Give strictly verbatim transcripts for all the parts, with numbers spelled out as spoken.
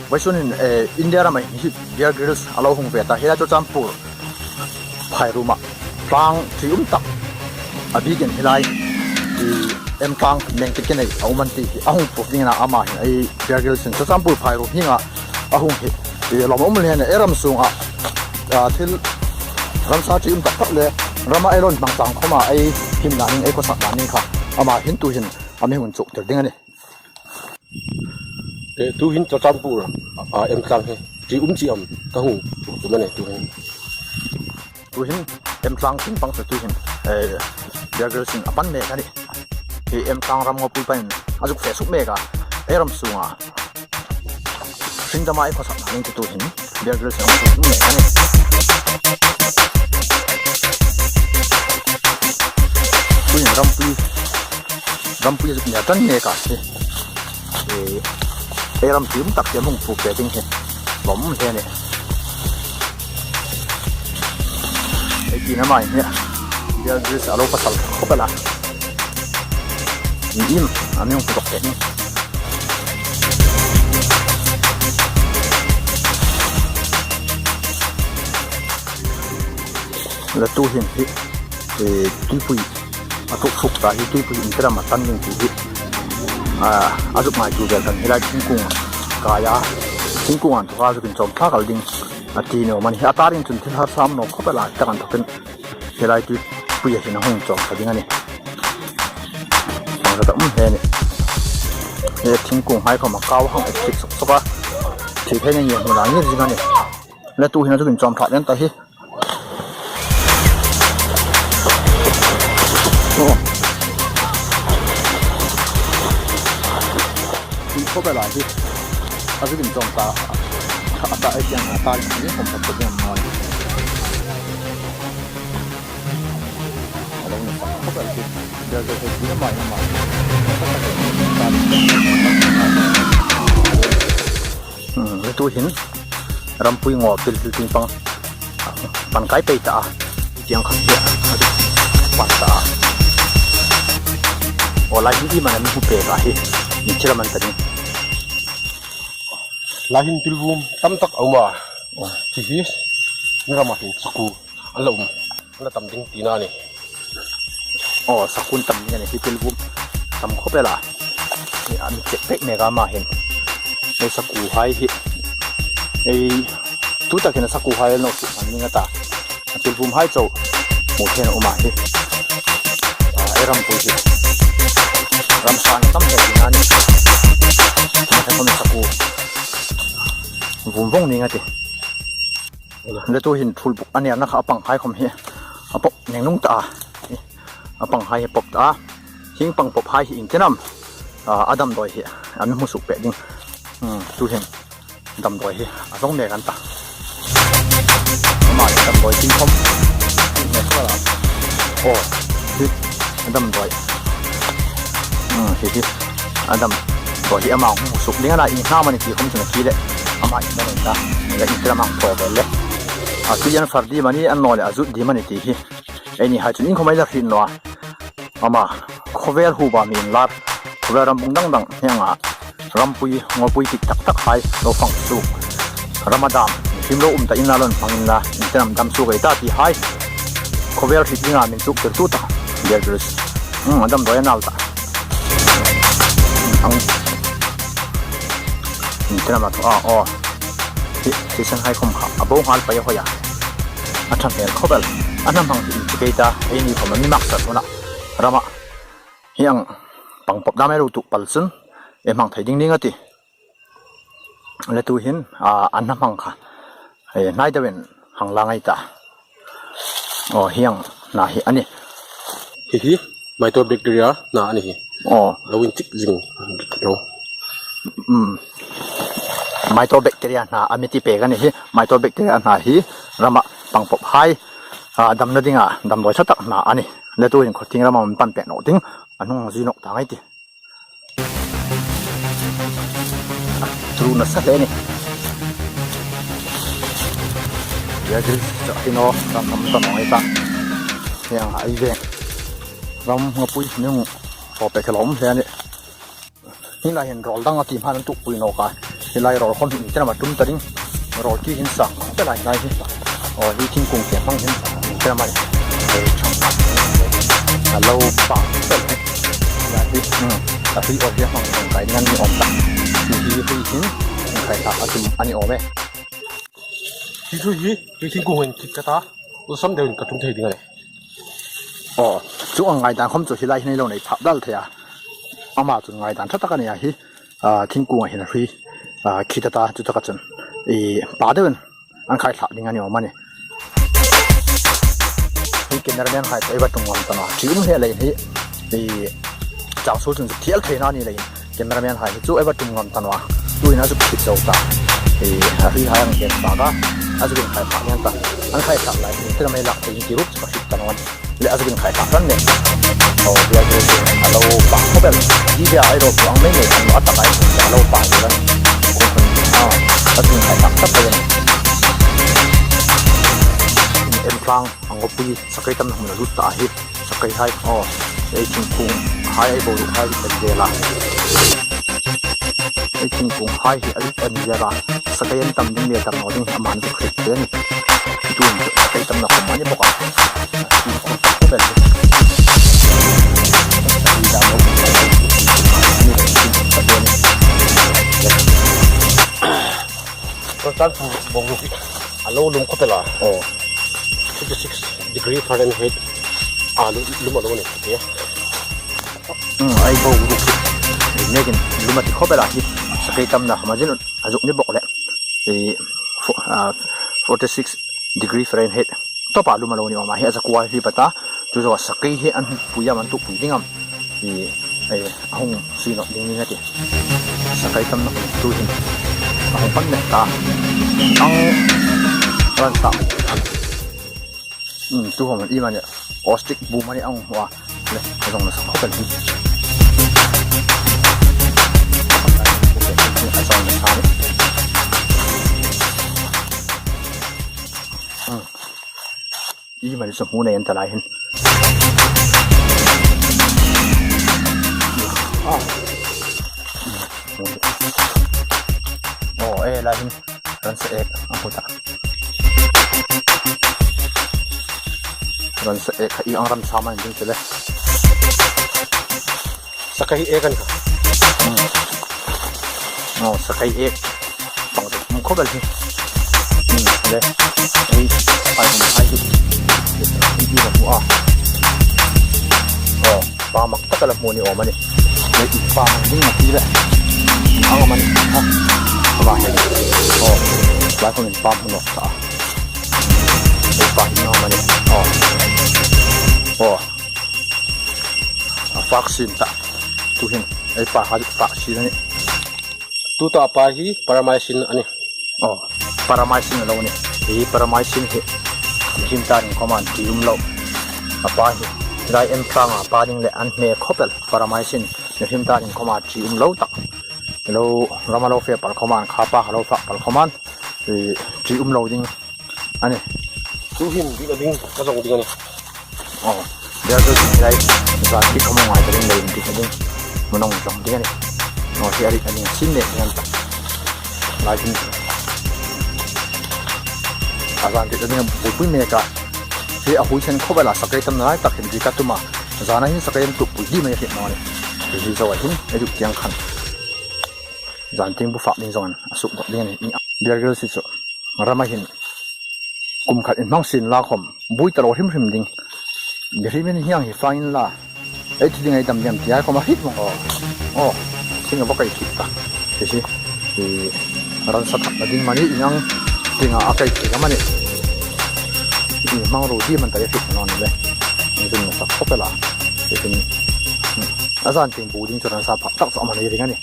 Vawisun hin, eh, India rama hin hi Bear Grylls a lo hung ve ta, hi lai Churachandpur phai ruoma tlang ṭium tak a bikin hi lai, eh, M tlang meng tikin a um an ti hi a hung puk dingin ama hin ei Bear Grylls hin Churachandpur phai ruom hienga a hung hi, eh, lawmum le hin ei ram sunga, ah, thil ramsa ṭium tak tak le rama ei lo hmang chang khawma ei himna ding, ei khawsakna ding kha ama hin tu hin a mi hung inchuktir ding a nih. Eh, tu hin Churachandpur, ah, M tlang hi ṭium chi am ka hung tum a nih tu hin. Tu hin M tlang tieng pang chu tu hin, eh, Bear Grylls hin a pan mek a nih. Hi M tlang ram ngawpui panin a zuk fe suk mek a, ei ram sunga hring dama ei khawsakna ding chu tu hin Bear Grylls hin a hung suk mek a nih. Tu hin rampui, rampui zuk nia tan mek a hi. Eh, ei ram ṭium tak tieng hung puk ve ding hi lawmum le a nih. Ei tina mai hi Bear Grylls a lo pasal khawp el a. Ni im a mi hung pu dok ve ding. Le tu hin hi, eh, tuipui a tuk suk ta hi, tuipui in tiram a tan ding ti hi. Ah, a zuk ngaituo vel khan hi lai thingkung kai a, thingkung an thawk a zuk inchawm thlak el ding a ti naw maw ni. A ta ding chun thil harsa um naw khawp el a, tak an thawkin hi lai tuipuia hin a hung chawm ta ding a nih. Hmang ta um hle a nih. Hi thingkunghai khawm a kau hang a thik suk suk a. Thil phei nge nge hmu la ngir zing a nih. Le tu hin a zuk inchawm thlak ding ta hi. Aw. Tui khawp el a hi. A zuk inchawm ta. A ta ei tiang a ta ding hi khawm tak tak ding a ni. A lo ni khawp el hi. Bel bel hi a mai a mai. Hmm, tu hin rampui ngaw pil pil tieng pang pan kai pei ta a. Tiang khan hi a pan ta a. Aw, lai hin i man a mi hmu pek a hi. Ni thil a man ta ding. Lai hin pilvum tam tak a um a. Aw. Hi hi. Ni rama hin saku a lo um. A la tam ding tina a nih. Aw, saku an tam ding a nih, hi pilvum tam khawp el a. Hi a mi chek pek mek a ama hin. Ei sakuhai hi. Ei, tu takin a sakuhai a lo suk hman ding a ta. A pilvumhai chau. Hmu thei a um a hi. A, ei rampui hi. Ram san tam hle tina a nih. Tina khan khawm saku. Vum vong ning a tih. Le tu hin thul buk a nerna kha a panghai khawm hi a pawp neng nung ta a. A panghai hi pawp ta a. Hieng pang pawp hai hi iengtin am, a, a damdawi hi a mi hmu suk pek ding. Hmm, tu hin damdawi hi a zawng mek an ta. Ama damdawi tieng khawm. Aw, hi a damdawi. Hmm, hi hi. A damdawi hi ama hmu suk ding a na, ieng hna am a ni ti khawm chu a ti leh. Ama ieng am a ni ta. Le iengtin am a hang thaw vel le. A tui an far ding am a ni, a naw leh a zut ding am a ni ti hi. Eini hai chun iengkhawm ei la hriet naw a. Ama khawvel huba mi inlar. Khawvel rambung dang dang hi anga rampui, ngawpui tik tak tak hai lo fang suk. Rama dam, him lo um ta inla lo hmang inla, iengtin am dam suk ei ta ti hai. Khawvel hriet dinga min chuktirtu ta. Bear Grylls. Hmm, a damdawi a nal ta. Ang. Iengtin am a thaw a, aw. Hi, hi sen hai khawm kha. A bo nghal pei a hoi a. A ṭha hmel khawp el. A hna hmang ti inchik ei ta. Eini khawm a mi maksa huna. Rama. Hi ang pang pawp dam ei lo tuok pal chun. Ei hmang thei ding ding a tih. Le tu hin, a, a hna hmang kha. Ei, hnai deuin hang la ngai ta. Aw, hi ang hna hi a nih. Hi hi, mycobacteria hna a nih hi. Aw. Lo inchik zing lo. Um. Mycobacteria hna a mi ti pek a nih hi. Mycobacteria hna hi rama pang pawp hai, a, damna dinga damdawi ṭha tak hna a nih. Le tu hin khaw tieng rama mi pan pek naw ding. A hnung zui nawk ta ngai ti. Tru nasa hle a nih. Bear Grylls chu a ti naw, ram tam ta naw ei ta. Hi ang ei ve. Ram ngawpui ni hung thaw pek kha lawm hle a nih. Hi lai hin rawl dang a ti hma an tuokpui nawk a. Hi lai rawl khom hi ieng tin am a tum ta ding. Rawl ki hin sa. Te lai lai hi. Aw, hi thingkung te hmang hin ieng tin am a ni. Ei chang. A lo pa. Te lai hi. Hmm. A hui awl hi hmang hmang kai ding a ni awm ta. Hi hi hui hin. Kai ta a tum a ni awm e. Hi hui hi. Hi thingkung hin khit ka ta. Lu sam deuin ka tum thei ding a ni. Aw, chu ang ngaidan khom chu hi lai hin ei lo nei phak dal thei a. Ama chun ngaidan ṭha tak a nei a hi. A, thingkung a hin a hui, a, khit a ta, chu taka chun. I, pa deuin, an khai thlak ding a ni awm a ni. Hi cameraman hai, ei va tum ngam ta naw. Ṭi um hle leiin hi, i, chang su chun thiel theina ni leiin. Cameraman hai, chu ei va tum ngam ta naw. Tuhin a chu khit zo ta. I, a hui hai ang gen ta ka. A chu khai thlak ding ta. An khai thlak lai, hi, tira mei lak, hi, ki rup, chu ka khit ta naw. Le a zuk inkhai tak ran le. Aw, bial bial bial. A lo pa khop el. Hi bia ai lo puang mai mai. An lo attack ai. A lo pa hi ran. Aw, a zuk inkhai tak tak ran. Em tlang ang opui sakai tam na hmun a lut ta hi. Sakai hai. Aw, ei thingkung hai, ei boruok hai, ei vela. Ei thingkung hai hi a lut a ni zia ka. Sakai an tam ding le tam naw ding a man zuk hriet te a ni. Tuhin sakai tam na khom a ni bawk a. Thingkung tak tak a ni. Kan boruok hi a lo lum khop el a. Aw. Fifty six degree Fahrenheit a lum, lum a lo ni. Hmm, ei boruok hi. Nekin lum a ti khop el a hi. Sakai tam na khom a zin a zuk ni bawk le. Ei, fo-, a, forty six degree Fahrenheit. Tawpa lum a lo ni awm a hi a zakua hi pata. Chu zawa sakai hi an pui am, an tuppui ding am. Ei, ei, a hung sui nawk ding ni a tih. Sakai tam na hmun tuhin. A hung pan met ta. Ang ran ta. Hmm, tu hom i mani. Caustic bu mani ang hua. Le, zong na sa khop el hi. A zong na sa ni. Hmm. I mani sa hmu nei an ta lai hin. Ah. Aw, e lai hin. Ran sa ek, a hmu ta. Ran sa ek, i ang ram sa man ding tele. Sakai ek an ka. Hmm. Aw, sakai ek. Pang te, um, khop el hi. Hmm, le. Ei, ai, um, ai hi. Ei, ei, um, ah. Aw. Pa mak tak a la hmu ni awm a ni. Ei, pa mak ding a ti le. Ang a man. Ha. Ama hi. Aw. Lai khom in pa hmu nawk ta. Ei, pa hi nawk a ni. Aw. Aw. A fak sin ta. Tuhin. Ei, pa ha fak sin a ni. Tuta pa hi paramycin a ni. Aw, paramycin a lo ni. Hi paramycin hi mihring ta ding khoma ṭi um lo. A pa hi, lai em tlang a pa ding le an hme khop el paramycin mihring ta ding khoma ṭi um lo tak. Lo, rama lo fe pal khoma, kha pa ha lo fak pal khoma, hi ṭi um lo ding. A ni. Tuhin ding a ding, ka zong ding a ni. Aw, bial bial ding lai. Zan ding ka hmu ngai ta ding lai ding a ding. Hmu nang zong ding a ni. Aw, hi a ri a ding sin le ding an ta. Lai hin. A zan ding a ding a buoipui mek a. Hi a hui chen khop el a sakai tam na lai tak hin ding ka tum a. Zan a hin sakai an tuppui ding mai hi naw ni. Hi hi zo a hin, ei duk tiang khan. Zan tieng bu fak ding zong an, a suk ding a ni. Bial bial si chu. Rama hin kum khat inhmang sin la khom, buoi ta lo hrim hrim ding. Mihring hin hieng hi fang inla. Ei thi ding ei dam ding ti ai khom a hriet vong aw. Aw, thing a va kai thik ta. Ti si. Ti ran sa thak na ding mani inang. Thing a kai thik a mani. Inhmang ro ding man ta ei hriet naw ni le. Inzun na sak khop el a. Ti si. A zan tieng bu ding chu ran sa phak tak chu a mani ring a ni.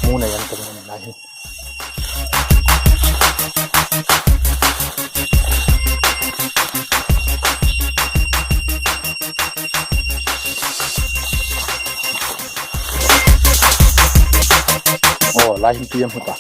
Mu nei an tum nei hi. Aw, lai hin tui a hmu ta.